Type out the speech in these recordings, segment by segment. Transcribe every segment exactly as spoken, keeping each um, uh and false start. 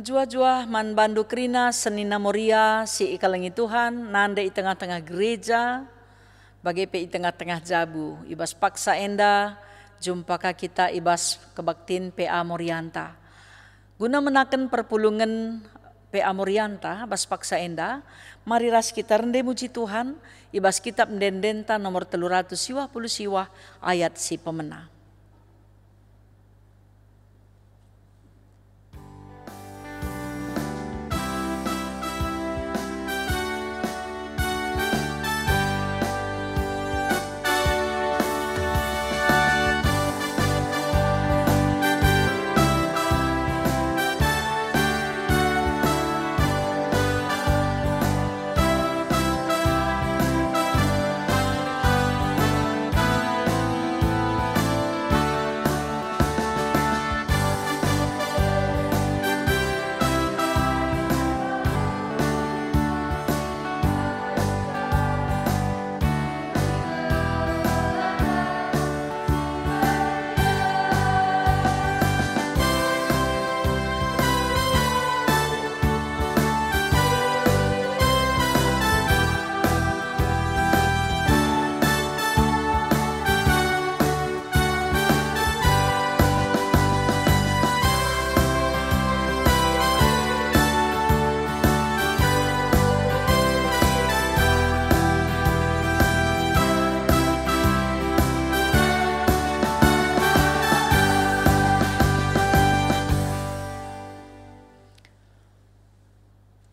Juah-juah man bandu kerina senina Moria si ikelengi Tuhan, nande i tengah-tengah gereja, bage pe i tengah-tengah jabu. I bas paksa enda, jumpa ka kita i bas kebaktin P A Morianta. Guna menaken perpulungen P A Morianta bas paksa enda, mari ras kita rende muji Tuhan i bas kitab ende-endenta nomor telu ratus siwah puluh siwah ayat si pemena.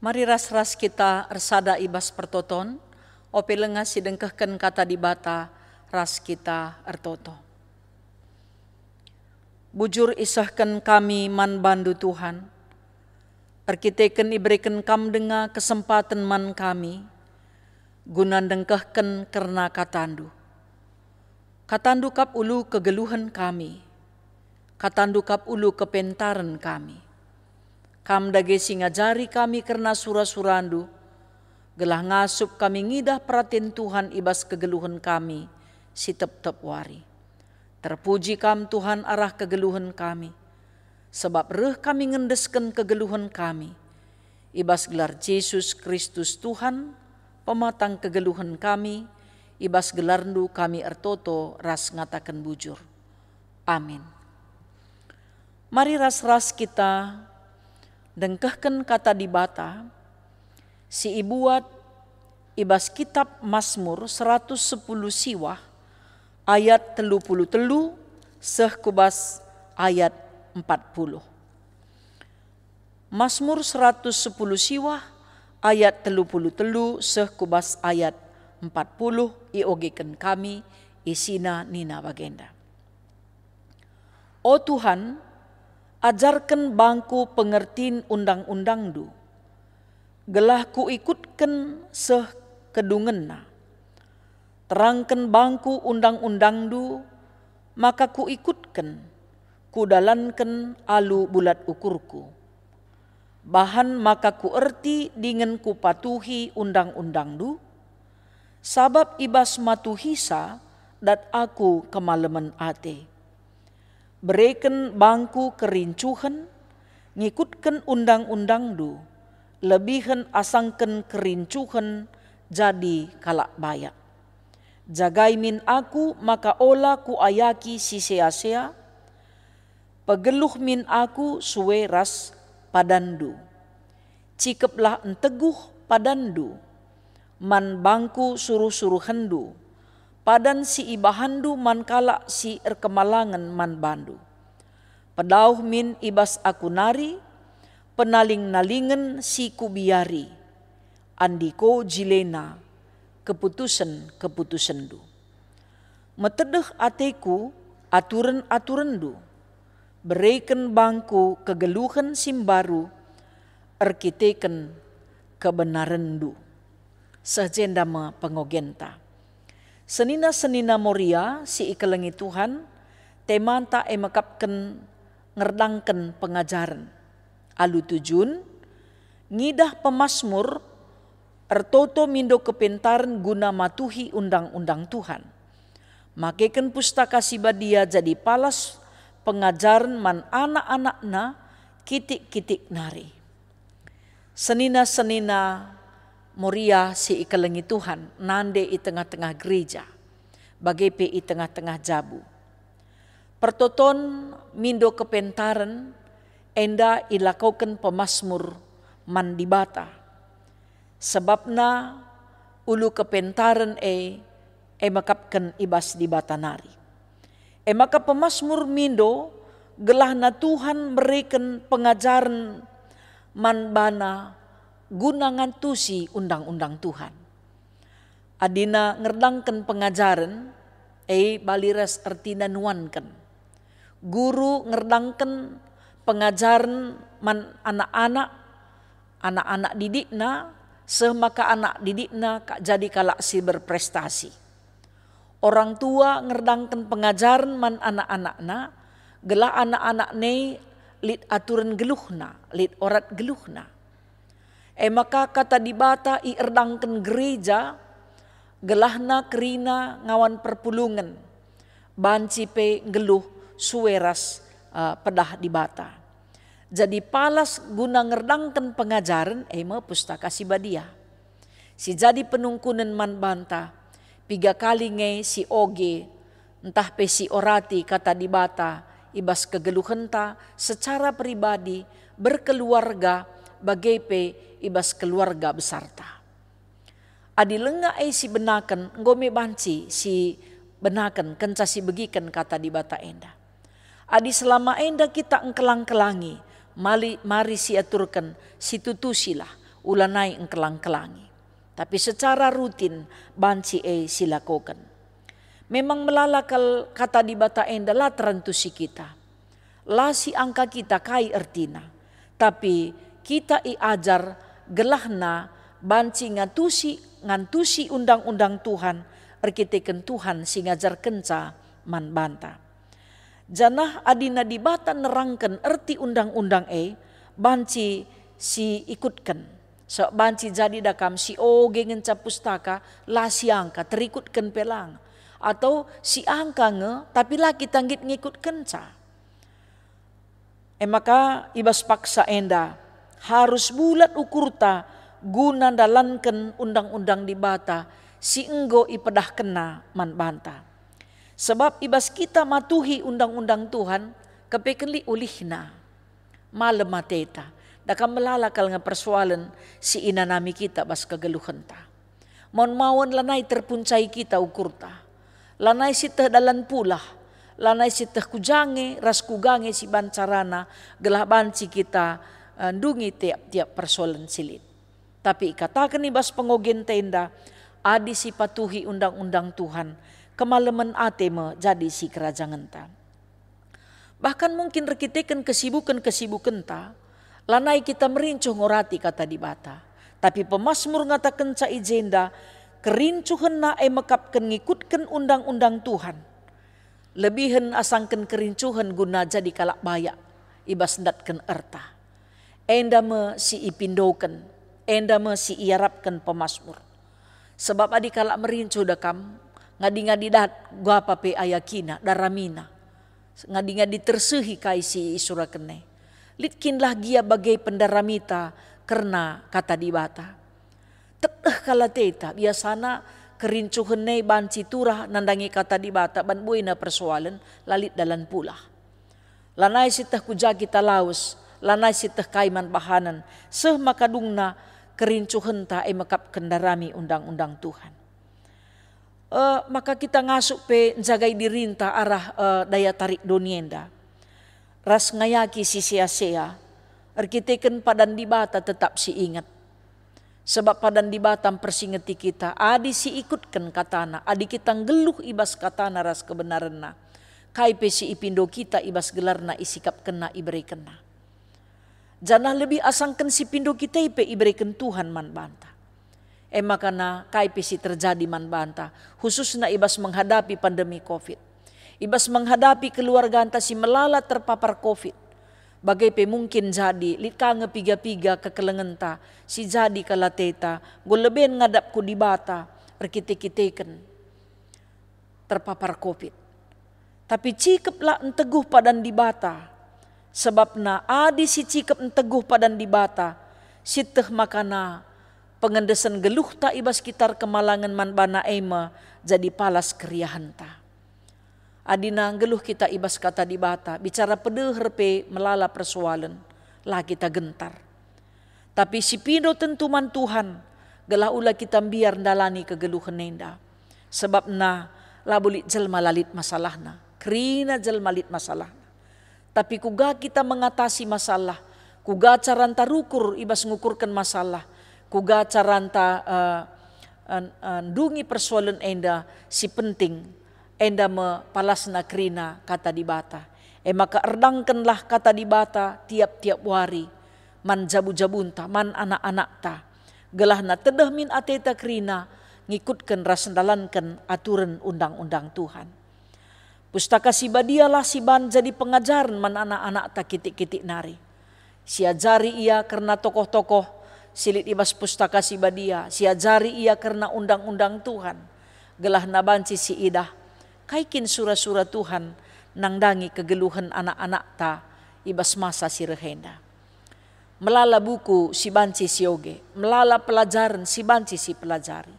Mari ras-ras kita ersada i bas pertoton, ope langa si dengkehken Kata Dibata ras kita ertoto. Bujur isehken kami man bandu, Tuhan, erkiteken ibereken Kam denga kesempaten man kami, guna ndengkehken kerna katandu. Katandu kap ulu kegeluhen kami, katandu kap ulu kepentaren kami. Kam dage si ngajari kami kerna sura-surandu, gelah ngasup kami ngidah peraten Tuhan i bas kegeluhen kami si tep-tep wari. Terpuji Kam, Tuhan, arah kegeluhen kami, sabap reh kami ngendesken kegeluhen kami i bas gelar Jesus Kristus Tuhan, pematang kegeluhen kami, i bas gelarNdu kami ertoto ras ngataken bujur. Amin. Mari ras-ras kita dengkehken Kata Dibata si ibuat i bas kitab Masmur seratus sepuluh siwah ayat telu puluh telu seh ku bas ayat empat puluh. Masmur seratus sepuluh siwah ayat telu puluh telu seh ku bas ayat empat puluh iogeken kami, isina nina bagenda, "O Tuhan, ajarken bangku pengertin undang-undangNdu, gelah kuikutken seh kedungenna. Terangken bangku undang-undangNdu, maka kuikutken, kudalanken alu bulat ukurku. Bahan maka kuerti dingen kupatuhi undang-undangNdu, sabap i bas matuhisa dat aku kemalemen ate. Bereken bangku kerincuhen, ngikutken undang-undangNdu, lebihen asangken kerincuhen jadi kalak bayak. Jagai min aku maka ola kuayaki si sea-sea, pegeluh min aku sue ras padanNdu. Cikeplah nteguh padanNdu man bangku suruh-suruhenNdu, padan si ibahanNdu man kalak si erkemalangen man bandu. Pedauh min i bas aku nari, penaling-nalingen si kubiari, andiko jilena keputusen-keputusenNdu. Metedeh ateku aturen-aturenNdu, bereken bangku kegeluhen si mbaru erkiteken kebenarenNdu." Seh jenda me pengogenta. Senina-senina Moria si ikelengi Tuhan, temanta e mekapken ngerdangken pengajaren. Alu tujun, ngidah pemasmur ertoto mindo kepentaren guna matuhi undang-undang Tuhan. Makeken Pustaka Si Badia jadi palas pengajaren man anak-anakna kitik-kitik nari. Senina-senina Moria si ikelengi Tuhan, nande i tengah-tengah gereja, bage pe i tengah-tengah jabu. Pertoton mindo kepentaren enda ilakoken pemasmur man Dibata. Sebabna ulu kepentaren e, e mekapken i bas Dibata nari. E maka pemasmur mindo, gelahna Tuhan mereken pengajaren man bana guna ngantusi undang-undang Tuhan. Adina ngerdangken pengajaren, e bali ras ertina nuanken. Guru ngerdangken pengajaren man anak-anak, anak-anak didikna, seh maka anak didikna ka jadi kalak si berprestasi. Orang tua ngerdangken pengajaren man anak-anakna, gelah anak-anak nai lit aturen geluhna, lit orat geluhna. E maka Kata Dibata ierdangken gereja, gelahna kerina ngawan perpulungen, banci pe nggeluh sue ras, eh, pedah Dibata. Jadi palas guna ngerdangken pengajaren, e me Pustaka Si Badia. Si jadi penungkunen man banta, piga kali nge si oge, ntah pe si orati Kata Dibata i bas kegeluhenta secara pribadi, berkeluarga, bage pe i bas keluarga besarta. Adi langa e si benaken, enggo me banci si benaken kenca si begiken Kata Dibata enda. Adi selama enda kita engkelang-kelangi, mali, mari siaturken, situtusilah, ulanai engkelang-kelangi. Tapi secara rutin banci e silakoken. Memang melala kal Kata Dibata enda la terantusi kita. La siangka kita kai ertina, tapi kita iajar gelahna banci ngantusi, ngantusi undang-undang Tuhan erkiteken Tuhan si ngajarkenca man banta. Janah adina Dibata nerangken erti undang-undang e, banci siikutken. Sabap banci jadi da kam si oge ngenca Pustaka la siangka, terikutken pe lang, atau siangka nge, tapi la kita nggit ngikutkenca. E maka i bas paksa enda, harus bulat ukurta guna ndalanken undang-undang Dibata si enggo ipedahkenNa man banta. Sebab i bas kita matuhi undang-undang Tuhan, kepeken lit ulihna. Malem ateta, da kam melala kal nge persoalen si inanami kita bas kegeluhenta. Maun-maun lanai terpuncai kita ukurta. Lanai sieteh dalan pulah, lanai sieteh ku ja nge ras ku ga nge si ban carana gelah banci kita, eh, ndungi tiap-tiap persoalen si lit. Tapi ikataken i bas pengogenta enda, adi sipatuhi undang-undang Tuhan, kemalemen ate me jadi sikerajangenta. Bahkan mungkin erkiteken kesibuken-kesibukenta, lanai kita merincuh ngorati Kata Dibata. Tapi pemasmur ngatakenca i jenda, kerincuhenna e mekapken ngikutken undang-undang Tuhan. Lebihen asangken kerincuhen guna jadi kalak bayak i bas ndatken erta. Enda me si ipindoken, enda me si iarapken pemasmur. Sebab adi kalak merincuh da kam, ngadi-ngadi dat, guapa pe ayakina, daramina, ngadi-ngadi tersehi kai si isuraken e. Lit kin lah gia bage pendaramita kerna Kata Dibata. Teteh kal ateta, biasana kerincuhen e banci turah nandangi Kata Dibata ban buena persoalen, la lit dalan pulah. Lanai sieteh ku ja kita lawes, lanai sieteh kai man bahanen, seh maka dungna kerincuhenta e mekapken ndarami undang-undang Tuhan. E, maka kita ngasup pe njagai dirinta arah, e, daya tarik doni enda. Ras ngayaki si sea-sea, erkiteken padan Dibata tetap siinget. Sebab padan Dibata mpersingeti kita, adi siikutken kataNa, adi kita nggeluh i bas kataNa ras kebenarenNa, kai pe si ipindo kita i bas gelarNa isikapkenNa iberekenNa. Janah lebih asangken si pindo kita e pe ibereken Tuhan man banta. E maka na kai pe si terjadi man banta, khususna i bas menghadapi pandemi covid, i bas menghadapi keluarganta si melala terpapar covid, bage pe mungkin jadi lit ka nge piga-piga kekelengenta si jadi kal ateta, enggo leben ngadap ku Dibata erkite-kiteken terpapar covid. Tapi cikeplah nteguh padan Dibata, sebabna adi sicikep nteguh padan Dibata, Sieteh makana pengendesen geluhta i bas kitar kemalangen man baNa e me jadi palas keriahenta. Adina nggeluh kita i bas Kata Dibata, bicara pedeher pe melala persoalen, la kita gentar. Tapi sipindo tentu man Tuhan, gelah ula kita mbiar ndalani kegeluhen enda. Sebabna labo lit jelma la lit masalahna, kerina jelma lit masalahna. Tapi kuga kita mengatasi masalah? Kuga caranta rukur i bas ngukurken masalah? Kuga caranta, eh, en-, eh, ndungi persoalen enda? Si penting, enda me palasna kerina Kata Dibata. E maka erdangkenlah Kata Dibata tiap-tiap wari man jabu-jabunta, man anak-anakta, gelahna tedeh min ateta kerina ngikutken ras ndalanken aturen undang-undang Tuhan. Pustaka Si Badialah si ban jadi pengajaren man anak-anakta kitik-kitik nari. Siajari ia kerna tokoh-tokoh si lit i bas Pustaka Si Badia, siajari ia kerna undang-undang Tuhan, gelahna banci siidah kai kin sura-sura Tuhan nandangi kegeluhen anak-anakta i bas masa si reh enda. Melala buku si banci sioge, melala pelajaren si banci sipelajari.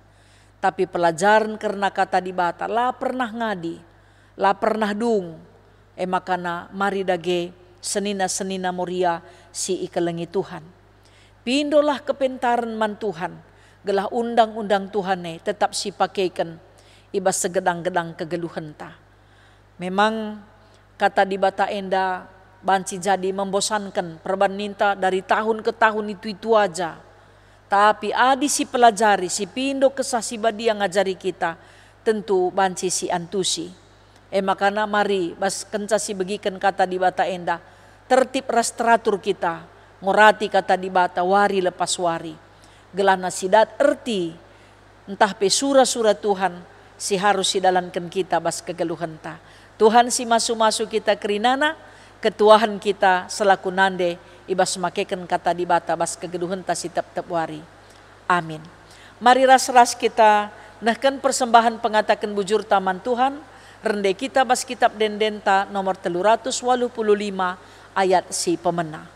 Tapi pelajaren kerna Kata Dibata la pernah ngadi, la pernah dung. E makana mari dage senina-senina Moria si ikelengi Tuhan. Pindolah kepentaren man Tuhan, gelah undang-undang Tuhan e tetap sipakeken i bas segedang-gedang kegeluhenta. Memang Kata Dibata enda banci jadi membosanken perbahaninta dari tahun ke tahun itu-itu aja. Tapi adi sipelajari, sipindo Kesah Si Badia ngajari kita, tentu banci siantusi. E makana mari bas kenca sibegiken Kata Dibata enda, tertib ras teratur kita ngorati Kata Dibata wari lepas wari. Gelahna sidat erti ntah pe sura-sura Tuhan si harus sidalanken kita bas kegeluhenta. Tuhan si masu-masu kita kerinana, ketuahen kita selaku nande i bas makeken Kata Dibata bas kegeluhenta si tep-tep wari. Amin. Mari ras-ras kita nehken persembahen pengataken bujurta man Tuhan, rende kita bas Kitab Ende-endenta nomor telu ratus waluh puluh lima ayat si pemena.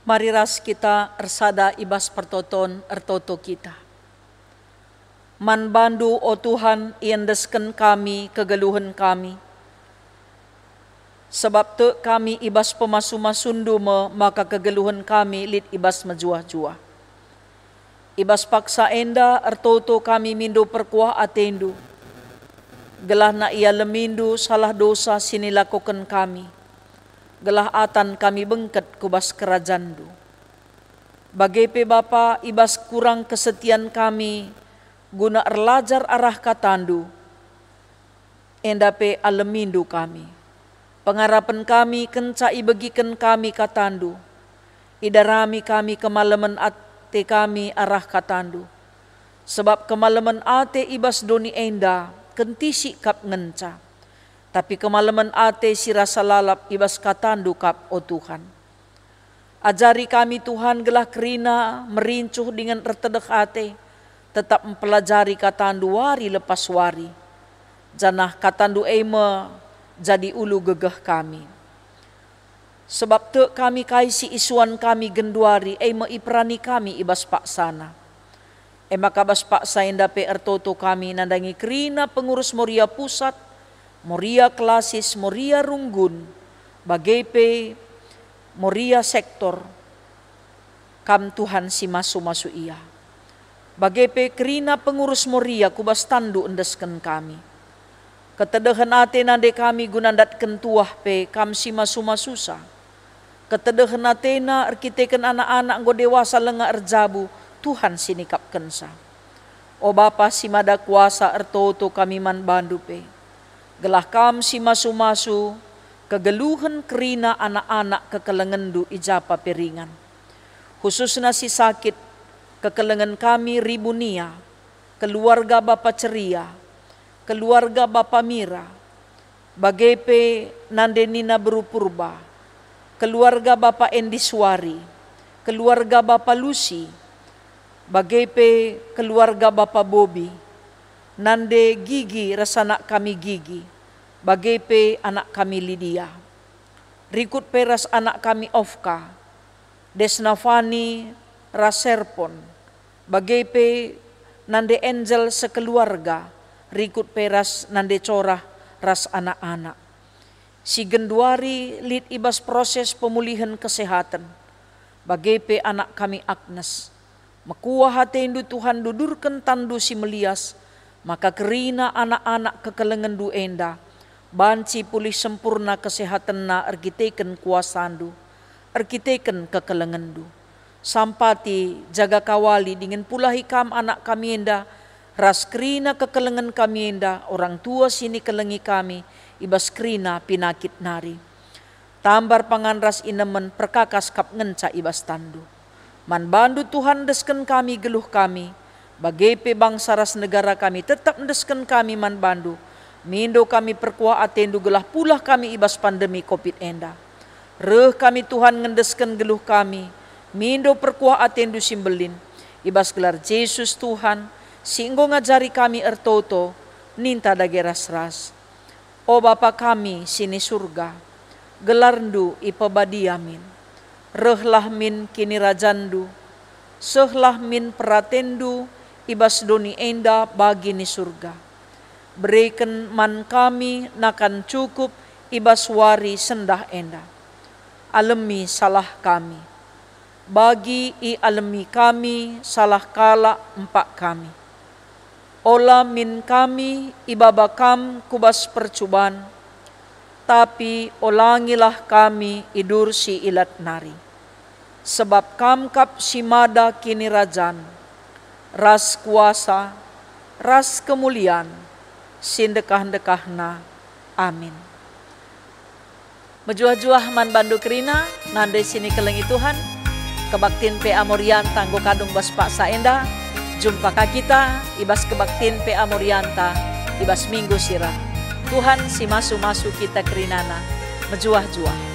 Mari ras kita ersada i bas pertoton ertoto kita. Man baNdu, o Tuhan, iendesken kami kegeluhen kami. Sabap tek kami i bas pemasu-masuNdu me maka kegeluhen kami lit i bas mejuah-juah. I bas paksa enda ertoto kami mindo perkuah ateNdu, gelahna ialemindu salah dosa si nilakoken kami, gelah atan kami bengket ku bas kerajanNdu. Bage pe Bapa, i bas kurang kesetian kami guna erlajar arah kataNdu, enda pe alemindu kami. Pengarapen kami kenca ibegiken kami kataNdu. Idarami kami kemalemen ate kami arah kataNdu. Sebab kemalemen ate i bas doni enda kentisik kap ngenca. Tapi kemalemen ate si rasa lalap i bas kataNdu kap, o Tuhan. Ajari kami, Tuhan, gelah kerina merincuh dingen ertedeh ate, tetap mpelajari kataNdu wari lepas wari, janah kataNdu e me jadi ulu gegeh kami. Sebab tek kami kai si isuan kami genduari, e me iperani kami i bas paksana. E maka bas paksa enda pe ertoto kami nandangi kerina pengurus Moria Pusat, Moria Klasis, Moria Runggun, bage pe Moria Sektor, Kam Tuhan si masu-masu ia. Bage pe kerina pengurus Moria ku bas tanNdu endesken kami. Ketedehen ate nande kami guna ndatken tuah pe Kam si masu-masusa. Ketedehen atena erkiteken anak-anak enggo dewasa langa erjabu, Tuhan si nikapkensa. O Bapa si Mada Kuasa, ertoto kami man baNdu pe, gelah Kam si masu-masu kegeluhen kerina anak-anak kekelengenNdu i japa pe ringan. Khususna si sakit, kekelengen kami Ribunia, keluarga Bapa Ceria, keluarga Bapa Mira, bage pe nande nina beru Purba, keluarga Bapa Endi Suari, keluarga Bapa Lusi, bage pe keluarga Bapa Bobi, nande Gigi ras anak kami Gigi, bage pe anak kami Lidia. Rikut pe ras anak kami Ofka, Desnavani ras Serpon, bage pe nande Angel sekeluarga, rikut pe ras nande Corah ras anak-anak. Si genduari lit i bas proses pemulihen kesehaten, bage pe anak kami Agnes. Mekuah ateNdu, Tuhan, dudurken tanNdu si melias, maka kerina anak-anak kekelengenNdu enda banci pulih sempurna kesehatenna erkiteken kuasaNdu, erkiteken kekelengenNdu. Sampati, jaga kawali dingen pulahi Kam anak kami enda, ras kerina kekelengen kami enda, orang tua si nikelengi kami i bas kerina pinakit nari. Tambar pangan ras inemen perkakas kap ngenca i bas tanNdu. Man baNdu, Tuhan, endesken kami geluh kami, bage pe bangsa ras negara kami tetap endesken kami man baNdu. Mindo kami perkuah ateNdu gelah pulah kami i bas pandemi covid enda. Reh kami, Tuhan, ngendesken geluh kami, mindo perkuah ateNdu si mbelin. I bas gelar Jesus, Tuhan, si enggo ngajari kami ertoto, ninta dage ras-ras. O Bapa kami si ni Surga, gelarNdu ipebadia min. Rehlah min kinirajanNdu, sehlah min peratenNdu i bas doni enda bagi ni Surga. Bereken man kami nakan cukup i bas wari sendah enda. Alemi salah kami, bagi ialemi kami salah kalak empak kami. Ola min kami ibaba Kam ku bas percuban, tapi olangilah kami i dur si ilat nari. Sebab Kam kap si mada kinirajan, ras kuasa, ras kemulian, si ndekah-ndekahna. Amin. Mejuah-juah man bandu kerina, nande si nikelengi Tuhan. Kebaktin P A Morianta enggo kadung bas paksa enda. Jumpa ka kita i bas kebaktin P A Morianta i bas minggu si reh. Tuhan si masu-masu kita kerinana. Mejuah-juah.